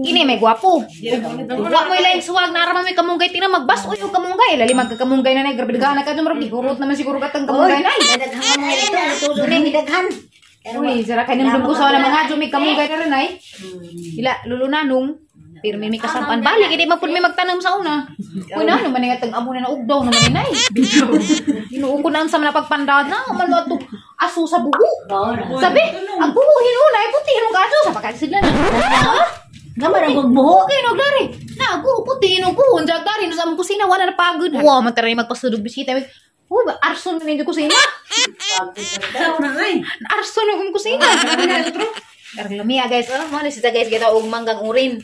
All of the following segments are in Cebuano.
Kini may gwapo. Wa mo ilaing suwag na ara man may kamunggay tina magbas uy og kamunggay. Lali magkamunggay na nay grabe daghan na kadto murag gihurot naman siguro katang kamunggay nay. Daghan mo ito, tulo ni daghan. Uy, sara kay nang ko sa mga adyo may kamunggay na rin ay. Ila lulunanong pirmi may kasampan balik hindi man pud may magtanam sa una. Uy na naman nga tag amo na ugdaw naman ni nay. Ginoo ko na ang sa mga pagpandad na man mo ato aso sa buho. Sabi, ang buho hinunay puti hinong kaso sa pagkasidla na. Gamar ang buho. Okay, no, glari. Na, buho puti hinong buho. Ang jagdari no sa among kusina wala na pagod. Wow, man taray magpasudog bisita. Uy, ba arson na ninyo kusina. Arson na akong kusina. Karlamia guys, oh, mo na siya guys kita og manggang urin.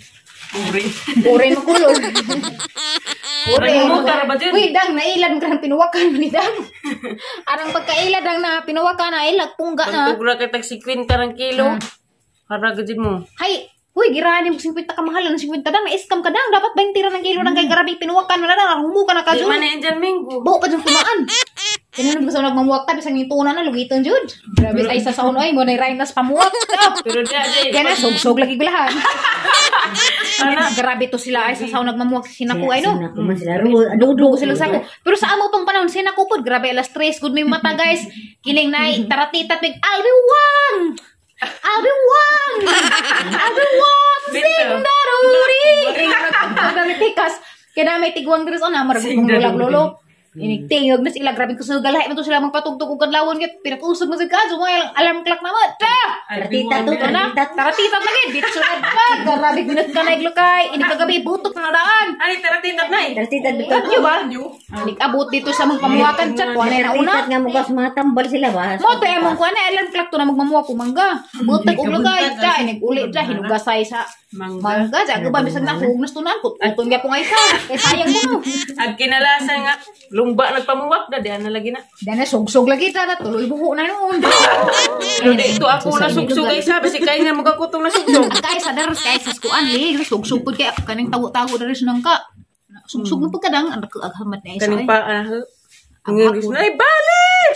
Urin. Urin makulog. Urin. Nagmutar ba dyan? Uy, dang nailad mo karang pinuwakan ni dang. Arang pagkailad dang na pinuwakan na ilag pungga na. Pagtugra kay tag 50 ng kilo. Hara gid mo. Hay, uy, girahan mo 50 ka mahal ng 50 dang, na-scam ka dang, dapat 20 ra ng kilo dang kay grabe pinuwakan na dang, humuka na ka Di jud. man na yan dyan, Minggo. Buo pa dyan kunaan. Tinanong ko sa nagmamuwak ta, bisang nituna na, lugitan jud. Grabe, ay sa saon ay, mo na rainas pamuwak. Pero di, di. Kaya na, sog-sog lagi gulahan. Grabe to sila ay sa saon nagmamuwak sinako ay no. Sinako man sila. Dugo sila sa ako. Pero sa amo pang panahon sinako pod, grabe alas 3 good may mata guys. Kining nay taratitat mig Albi Wang. Albi Wang. Albi Wang. Bitaw. Sing daruri. Grabe tikas. Kaya na may tigwang diri sa una marag kong lulag lolo. Inigtingog na sila, grabe kusog galahi man to sila magpatugtog og kadlawon kay pinakusog man sa kadyo mga alarm clock na mo. Ta! Taratita to, Na, taratita. taratitat lagi, ditso na pa. Grabe ginat ka na iglukay. Ini kagabi butok na daan. Ani taratitat na eh. Taratita bitaw. Ano ba? Nikabot dito sa mga pamuwakan chat, wala na una. Taratita nga mukas mga tambal sila ba? Mo to emong kuan na alarm clock to na magmamuwa ko mangga. Butak og lugay ta, inig uli ta hinugasay sa Mangga. mangga. Ja ba bisag na hugnas tunan ko. Uton gyapon ay sa. Kay sayang ko. Ag kinalasan nga lumba nagpamuwak da di na lagi na. Dana sugsog lagi ta, tuloy buho na noon. Pero di ito ako na sugsug ay sabi si kay nga magakutong na sugsug. Kay sa daros kay sa skuan li, sugsug pud kay kaning tawo-tawo diri sa nangka. Sugsug na pud kadang ang aghamat na isa. Kaning pa ah. Ngigis na ay balik.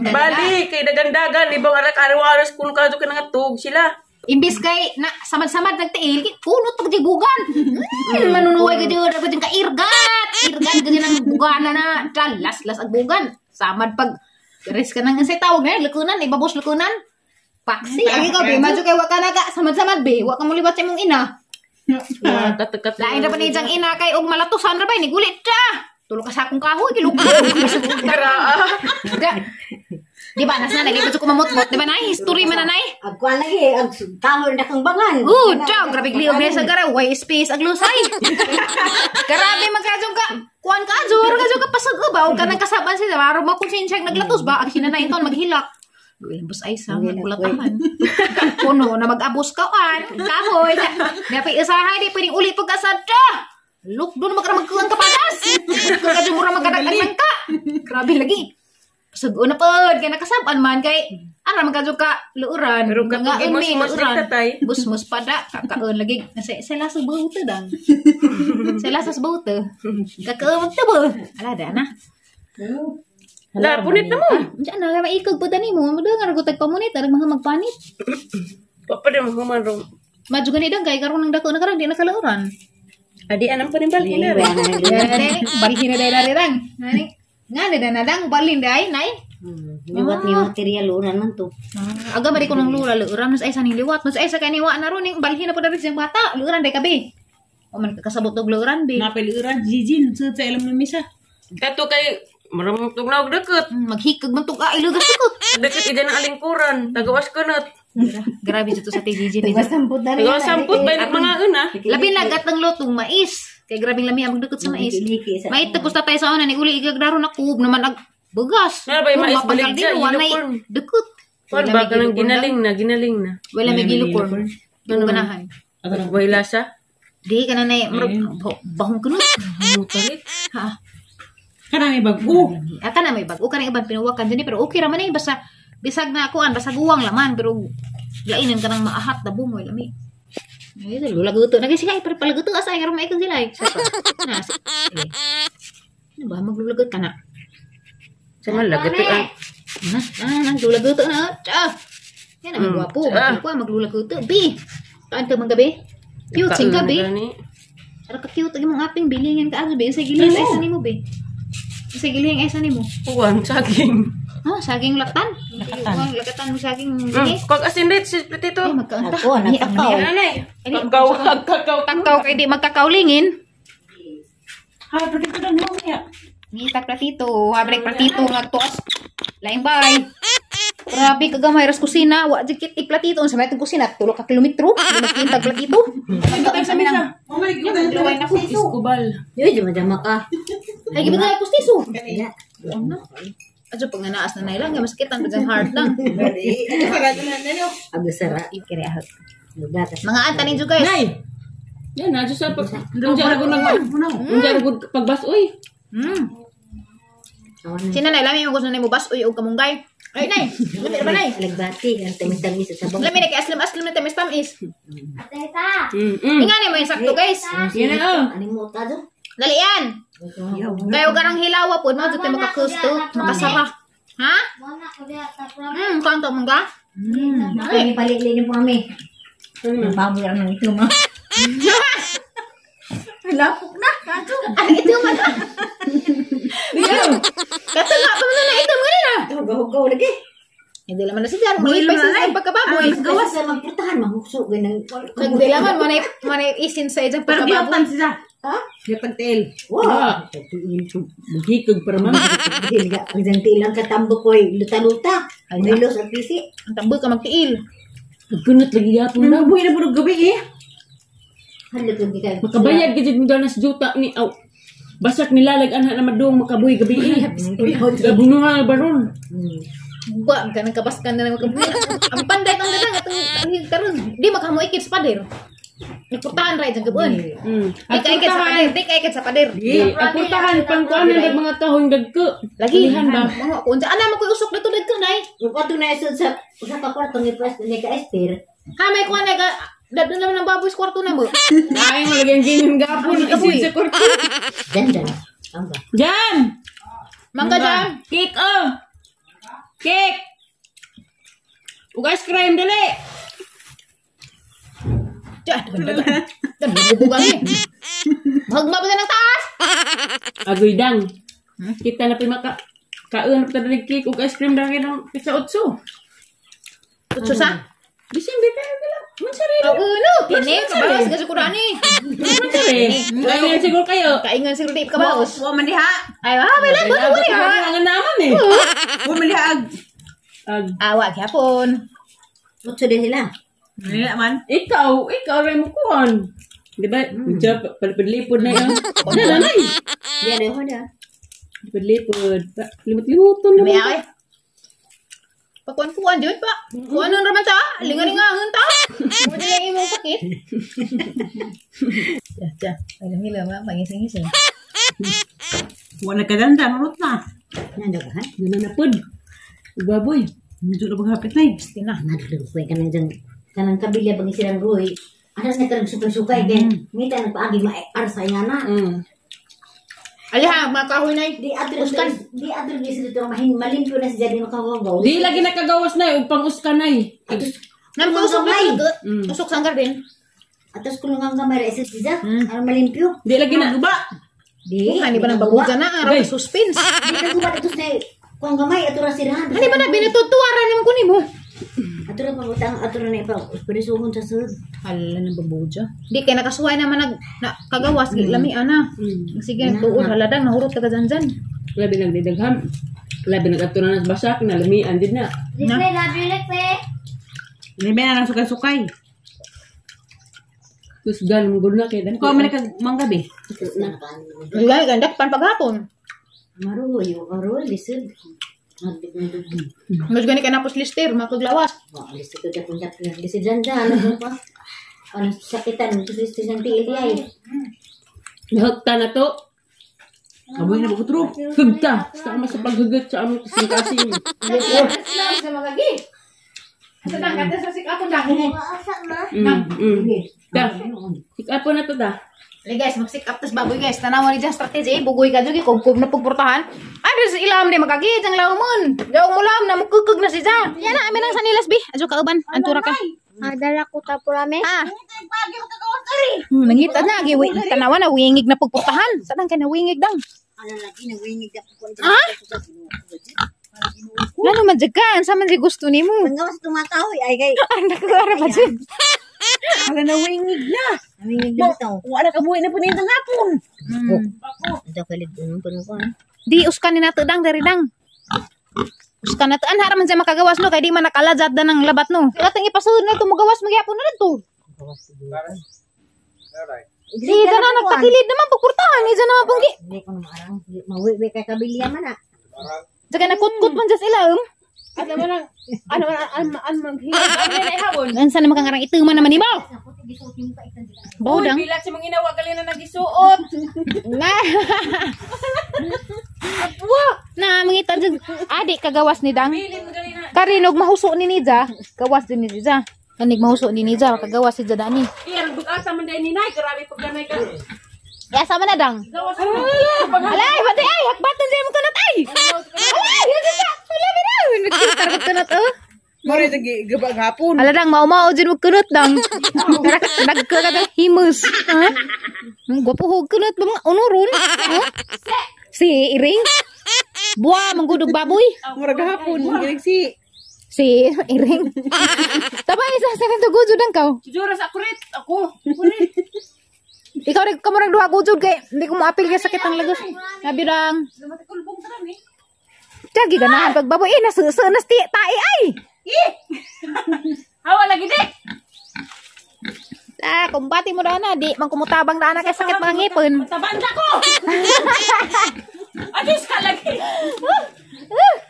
Balik kay dagandagan ibang arak araw-aras kun kadto ka nangatug sila. Imbis kay na samad-samad nagtiil, kunot pag bugan. Manunuway ka dyan, dapat yung kairgat. Irgat ka dyan ang bugan na na. Las-las ang bugan. Samad pag res ka nang sa tawag na, lekunan, ibabos lekunan. Paksi, ang ikaw, be, madyo kay waka na ka, samad-samad, be, waka mo liwat sa imong ina. Katakat. Lain ra pa ni ijang ina kay og malatusan ra ba, nigulit ta. Tulo ka sa akong kahoy, kilugod. Garaa. Di ba, nas na, nagibot ko mamutmot. Di ba, nay? History man na, nay? Ag kuan lagi ag kahoy na kang bangan. Ciao, grabe gliog na sa gara, way space ang lusay. Grabe magkadyo ka. Kuan ka adyo, ro kadyo ka pasag ba og kanang kasaban sila, maro mo konsensya naglatos ba ang sinanay inton maghilak. Luilang bus ay sa magulataman. Kuno na mag-abos ka an, kahoy. Dapat usahay di pwedeng uli pagkasad ta. Look doon magramagkuan ka padas. Kadyo mura magkadag ka. Grabe lagi. Pasag na pod kay nakasaban man kay ana man kadyo ka luuran. Pero katong Nangaon mi, mus-mus luuran. tatay. Busmus pada kakaon lagi sa lasa bauta dang. Sa lasa bauta. Kakaon magtabo. Ala da na. La punit na mo. Diyan na maikog po tani mo. Mudo nga ragutag pamunit arag mga magpanit. Pa pa di mo human ro. Madyo gani dang kay karon ng dako na karon di na kalauran. Adi anang pa rin balhin na rin. Balhin na dai dang. Nani? Nga na na dang balhin dai nay. Liwat ni material uran man to. Aga mari ko nang lura luuran mas ay sa ning liwat mas ay sa kaniwa na ron ning balhin na po dari siyang bata luuran dai kabi. O man kakasabot og luuran bi. Napiliuran, Gigi, sa ilang mamisa. Kato kay maramong tugnaw deket. Maghikag man tug ay lugas ko. Deket ida na alingkuran, tagawas kunot. Grabe dito sa TGG ni. Tugas samput na rin. Tagawas samput ba mga una? Labi na gatang lotong mais. Kay grabing lami ang magdukot sa mais. May tapos tatay sa una ni uli igaglaro na kub naman ag bugas. Na ba mais balik dyan, dyan, unicorn. Dukot. Kuan ba kanang ginaling na, ginaling na. Wala may gilukor. Yung ganahan. Way lasa. Di ka na na bahong kunot. Mutalit. Ha. Kana may bago. Ah, kana may bago kana ibang pinuwakan din pero okay ra man eh basta bisag na kuan basta guwang laman pero lainan ka nang maahat na bumoy lami. Ay, lulaguto na kasi ay pero palaguto asa ay karon maikog sila eh. Sa pa. Na. Eh. Ano ba maglulagot ka na? Sa man lagot ang Na, na, naglulaguto na. Ah. Yan ang gwapo, Ah. magwapo maglulaguto. B. Kaan ka manggabi? Cute sing gabi. Gani. Ara ka cute ang imong aping bilingin ka ato be. Sa gilihing ay nimo be. Sa gilihing ay nimo. Kuwan, saging. Oh, saging laktan. Laktan. Laktan mo saging bili. Kag asin rit si Petito. Ay, magkaunta. Ako, nagkakaw. Nanay. Kakaw, kakaw. Takaw kay di magkakaulingin. Ha, platito lang mo kaya. Ngita platito, habrek platito ngagtuas. Laing bay. Grabe kagamay ras kusina, wa jud kit iplatito unsa may itong kusina, tulo ka kilometro, di magkintag platito. Ay, sa misa. Oh my God. Luway na ko. Iskubal. Yoy, dama-dama ka. Ay gibigay ko pustiso. Ya. Adyo pag nanaas na nailang, masakitan pa dyan heart lang. Agasara. Kiri ahot. Nagdatas. Mga anta ninyo guys. Nay. Yan na sa pag unja ra gud nag unja ra gud pagbas uy. Sina nay lami mo gusto na mo bas uy og kamunggay. Ay nay, lami ra ba nay? Alagbati, ang tamis-tamis sa sabang. Lami na kay aslim-aslim na tamis-tamis. Mm. Ingani mo yung sakto guys. Yan na oh. Ano mo tado? Dali yan. Kayo garang hilawa po, mo jud makakusto, makasara. Ha? Kanto mangga? Kami palili po kami. Ang baboy ang nang ito mo. Lapok na. Ang ito man. Kato nga pa man na ito man na. Hugaw-hugaw lagi. Hindi laman na siya, malipay sa isang pagkababoy. Gawas sa magputahan, mahukso. Ganang. Nagdi laman, manay, manay isin sa isang Pero pagkababoy. gihatan siya. Ha? Gihatan tiil. Wow. Buhikog para man. Dili ka, ang dyan tiilang katambok ko'y luta-luta. Milos at pisi. Ang tambo ka magtiil. Gunot lagi gapon na. Nabuhi na puro gabi eh. Halot lagi ka. Makabayad gid mo na sa juta ni aw. Basak nilalag anha na madung makabuhi gabi eh. Gabunuha baron. Ba, ka nang kabaskan na ng makabuhi. Ang panday tong dadang atong ang karon. Di makamo ikit sa pader. Nagpurtahan ra dyan gabuon. Di ka ikit sa pader, di ka ikit sa pader. Di, ang purtahan pang kuan ng mga kahoy dagko. Lagi. Lihan ba? Mga kung ana mo koy usok dito dagko nay. Kung ato na isod sa usa ka kwarto ni Pres ni ka Esther, Ha may kuan na ka dadto naman ang baboy sa kwarto na mo. Ay, malagi ang gingon gapon Ang kabuhi. isin sa kwarto. dan dan. Ang ba? Jan! Mangga dyan. Cake oh! Cake! Ug ice cream dali. Diyan, dagan. Dan bubugang eh. Mahagma ba ng taas? Agoy dang. Kita na pa maka kaon pa dali cake ug ice cream dali ng pizza 8. Utso sa? Disimbe tayo dala. Mansari. Oo, no. Pini, kabaos ka siguro ani. Mansari. Kaingan siguro kayo. Kaingan siguro di kabaos. Wa man diha. Ay, ah, may lang. Wala, wala. Ang naman eh. Wa man diha ag. Ag Awa, gyapon. Utso din sila. Manila man. ikaw rin mo kuon. Di ba? Diyan, palipad-lipod na yun. Na, nanay. Yan ay hoda. Lipad-lipod. Limot-limoton May naman. ay. Pakuan-kuan jud pa. Kuanon raman ta. Lingalingangon ta. Mo di lang imong sakit. Ya, ya. Ay lang hila ma, mangising-ngising. Wa na kadanda marot na. Nando ka ha? Nananapod. Baboy. Medyo na paghapit na eh. Tina. Nando ko kanang dyan. Kanang kabilya bang silang roy. Anas na karang sukay-sukay kay mita nagpaagi ma-arsa nga na. Aliha, mga kahoy na. Di adto di adto di sila to mahin malimpyo na siya di makawagaw. Di lagi nakagawas na ug pang-uska na eh. Atos Nam ko usok gamay. na. Usok sa garden. Atos kulungan gamay ra isa siya. Aron malimpyo. Di lagi na. Guba. Di. Hani ba nang babuga na ang Guys. suspense. Di ka guba atos na kuang gamay ato ra sirahan. Hani ba na binututuaran nimo kunin mo? Ato ra pangutang ato ra na ipa perisuhon sa sud. Hala ng babuja. Di kay nakasuway naman nag na, kagawas mm. Lami ana. Sige nagtuod haladang nahurot ka dyan. Labi nagdidagham. Labi nag-adto na nas basak na lamian din na. Na. Libe na ng sukay-sukay. Kusgan mo gud na kay Ikaw man kag manggabi. Wala gandak pan paghapon. Maruoy, maruoy lisod. Mas gani kay napos lister makaglawas. Wah, lisod ko dapon dapon lisod dyan dyan. Ano pa? Ano sakitan lisod dyan tiil ay. Nahagta na to. Kabuhi na bukutro. Hugta. Sa ama sa paghugot sa among kasing-kasing. Sa mga gi. Sa dang kata sa sikapon dang. Ta. Sikapo na to ta. Hey guys, mag-sick up tas baboy guys. Tanawa ni dyan strategy. Bugoy ka dyan, kub na pagportahan. Ano sa ilam di magagi, dyan lawmon. Gawang mo lam na mukukug na siya. Yan na, amin ang sanilas bi. Adyo kauban, antura ka. Dala ko tapurame. Ha? Nangita na gi tanawa na wingig na pagputahan. Sadang kay nawingig dang. Ano lagi nawingig ako ko. Ha? Ngano man jud ka? Unsa man jud gusto nimo? Panggawas tumakahoy ay kay. Anak ko ara pa jud. Wala na wingig na. Nawingig na to. Wala ka buhi na po nito hapon. Ito kalig unong puno ko. Di uskan ni nato dang diri dang. Uskan nato an hara man siya makagawas no kay di man nakalajat da ng labat no. Atong ipasulod na to mogawas magyapon na dito. Di da na nagtakilid naman pagpurtahan, di da naman punggi. Hindi ko na maarang. Mawiwi kay kabilya man ah. Saka nakutkut man dyan sila At naman ang ano an maghilak ang naihabon. Unsa naman kang arang ituman naman nimo? Uy, Bodang. bilat si mga inawa gali na nagisuot. Na. Na mangita jud adi kagawas ni dang. Bilin mo gali na. Karinog mahuso ni Nija. Gawas din ni Nija. Kanig mahuso ni Nija kagawas si Jadani. Iya, nagbugasa man dahil ni Nay. Grabe pag ganay ka. Ya sama na dang. Gawas mo. Alay, pati ay, hakbatan siya mong kunot ay. Alay, yun siya. Wala ba na? Nagkitar ka kunot oh. Mura sa gabang hapon. Ala dang, mao-mao dyan mo kunot dang. Nagkakadang himus. Ha? Ang gwapo ho kunot ba mga unuron? Ha? Si Iring? Buwa, manggudog baboy. Mura gahapon. Ginig si. Si Iring. Tama isa sa kanto gudod ang kaw. Jura sa kurit. Ako. Kurit. Ikaw rin kamurang duha gudod kay hindi ko moapil kay sakit ang lagos. Nabi dang. Kulbong ta ni. Jagi ganahan pag baboy eh nasuso nas ti tae ay. Hawa lagi di. Ah, kumbati mo dana di man kumutabang dana kay sakit mga ngipon. Tabanda ko. Adis ka lagi.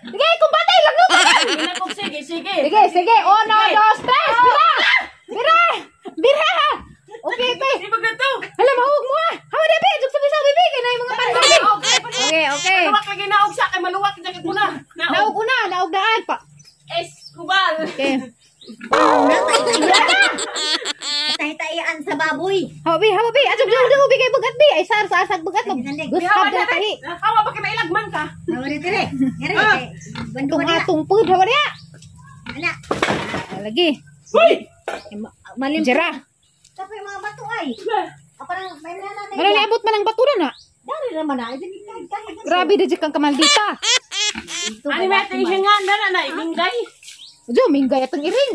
Sige, kumbati lang no. Ginakog sige, sige. Sige, sige. Uno, dos, tres. Bira! Bira! Bira! Okay, okay. Di ba ganito? Hala, mahug mo ah. Hawa na, be. Jug sa bisaw, bebe. Kaya na yung mga pandan. Okay, okay. Maluwak lagi naog siya kay maluwak jacket mo na. Naog. Naog una, naog daan pa. Escobal. Okay. Tahi-tahian sa baboy. Hawa, be. Hawa, be. Ajog, jug, jug, be. Kay bugat, be. Ay, sar, sa asag, bugat. Guskab na tahi. Hawa ba kay mailagman ka? Hawa na dire. Ngari kay Itong banduan na. atong pud, hawa niya. Ana, Lagi. Uy! malim. Jera. Tapos yung mga bato ay. Ah, parang may nananay. Ano niabot man ang batura na? Dari naman na. Ay, kahit Grabe na kang kamaldita. Ani may tinhingan na na imingday. Jo, minggay atong iring.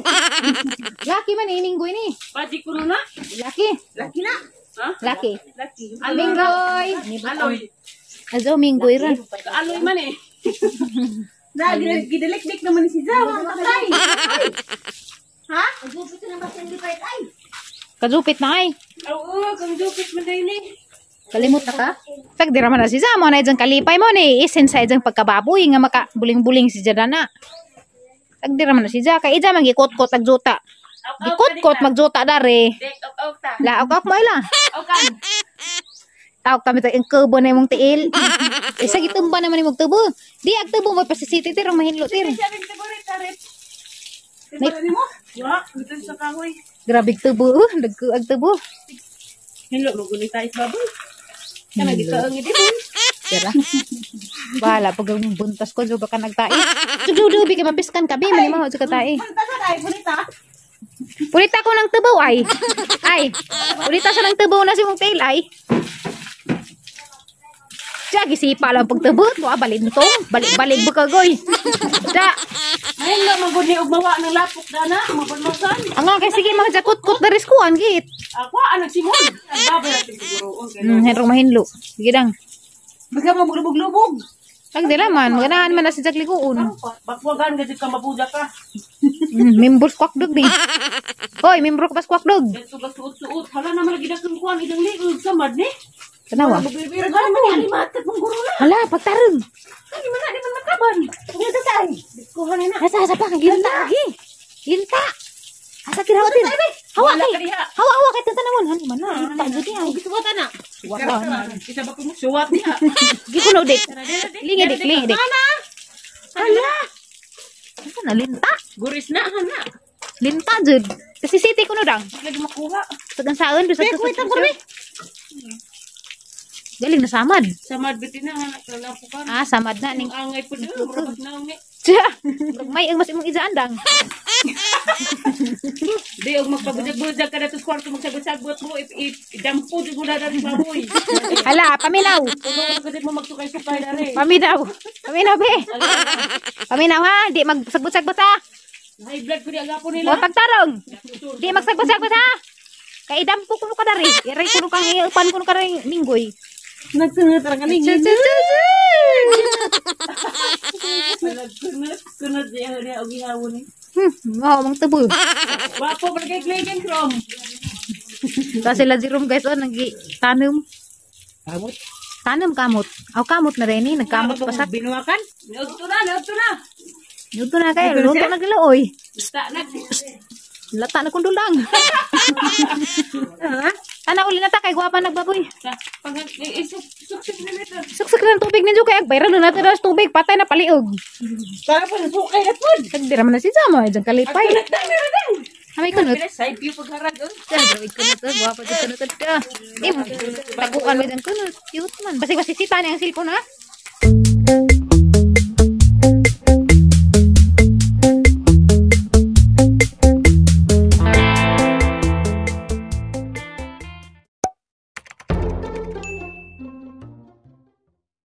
Laki man iminggoy ni. Padi ko na. Laki. Laki na. Ha? Laki. Laki. Aloy. Minggoy. Aloy. Azo, minggoy ra. Aloy man eh. Na gidilikdik naman ni si Zawa patay. Ha? Ang gupit na ba sa hindi pa ay? Kajupit na ay. Oo, kang jupit man dahil ni. Kalimot na ka? Tagdira man na si Zamo na ijang kalipay mo ni isen sa ijang pagkababoy nga maka buling-buling si Jadana. Tagdira man na si Ja kay ija man gikot-kot ag juta. Gikot-kot magjuta dare. Dek ok ok ta. Laok ok mo ila. Okan. Tawag kami ta ang kubo na imong tiil. Isa gitumba naman imong tubo. Di ag tubo mo pasisiti tirong mahinlo tir. Siya rin siguro tarit. Tignan mo. Wa, dito sa kahoy. Grabe tubo, nagku ag tubo. Hello, magulit tayo sa baboy. Kana gito ang idi. Tira. Bahala pag ang buntas ko juga ka nagtai. Jug-jug kay mapiskan ka bi man mo ka tae. Punta sa tayo, punta. Pulita ko ng tubo ay. Ay. Pulita siya ng tubo na si mong tail ay. Siya, gisipa lang pagtubo. Wa balintong. Balik-balik ba kagoy. Da. Ayun lang, magud ni og mawa ng lapok dana, mabulmasan. Ang nga kay sige mga jakut-kut na riskuan git. Ako ang nagsimon. Ang babay natin siguro. Okay. Henrong mahinlo. Sige dang. Basta mo maglubog-lubog. Ang dila man, maganahan man na si Jack Liguon. Bakwagan gajud ka mabuja ka. Membro squawk dog ni. Hoy, membro ka pa squawk dog. Dito ka suot-suot. Hala naman lagi dakong kuan idang liog sa mad ni. Tanawa. Pero gani man ni alimatat mong guro na. Hala, pagtarong. Kani man na di man mataban. Ito tayo. Kuha na na. Asa, asa pa, linta lagi. Linta. Asa tirawatin. Hawa kay. Hawa, hawa kay tanawon. Hani man na, linta jud niya. Gusto na. Isa ba ko mo suwat niya? Gikuno dik. Lingi dik, lingi dik. Hala. Asa na linta? Guris na hana. Linta jud. Kasi city kuno dang. Lagi makuha. Sagan saon bisa sa Galing na samad. Samad biti na hana kalapukan. Ah, samad na ning. Angay po na murag na ni. Siya. May ang mas imong ijaan dang. Di og magpabujag-bujag ka na sa kwarto magsagot-sagot mo i dampo jud mo na dari baboy. Hala, paminaw. Puno ka kasi mo magsukay-sukay dari. Paminaw. Paminaw, be. Paminaw ha, di magsagbot-sagbot ha. High blood ko di agapon nila. O pagtarong. Di magsagbot-sagbot ha. Kay dampo kuno ka dari. Iray kuno kang iupan kuno ka dari minggoy. Nagsunod ra kani. Kunot kunot diya diya og gihawon ni. Mao mang tubo. Wapo pa kay Clayton Chrome. Tapos sila Jerome guys, oh, nagi tanom. Kamot. Tanom kamot. Aw kamot na rin eh, nagkamot pa sa. Binuwakan. Niudto na, niudto na. Luto na kayo, luto na gila oy. Basta na. Lata na kung dulang. Ana uli na ta kay gwapa nagbaboy. Sa pag suksok na nito. Suksok na ng tubig ninyo kay agbayran na natin ang tubig patay na paliog. Para pa sukay na pod. Tagdira man na si Jama, diyan kalipay. Kunot na meron din. Amay kunot. Pila side view pagharag oh. Grabe kunot, oh, gwapa jud kunot ka. Eh, taguan mo dyan kunot. Cute man. Basig basig sita niya ang cellphone ha.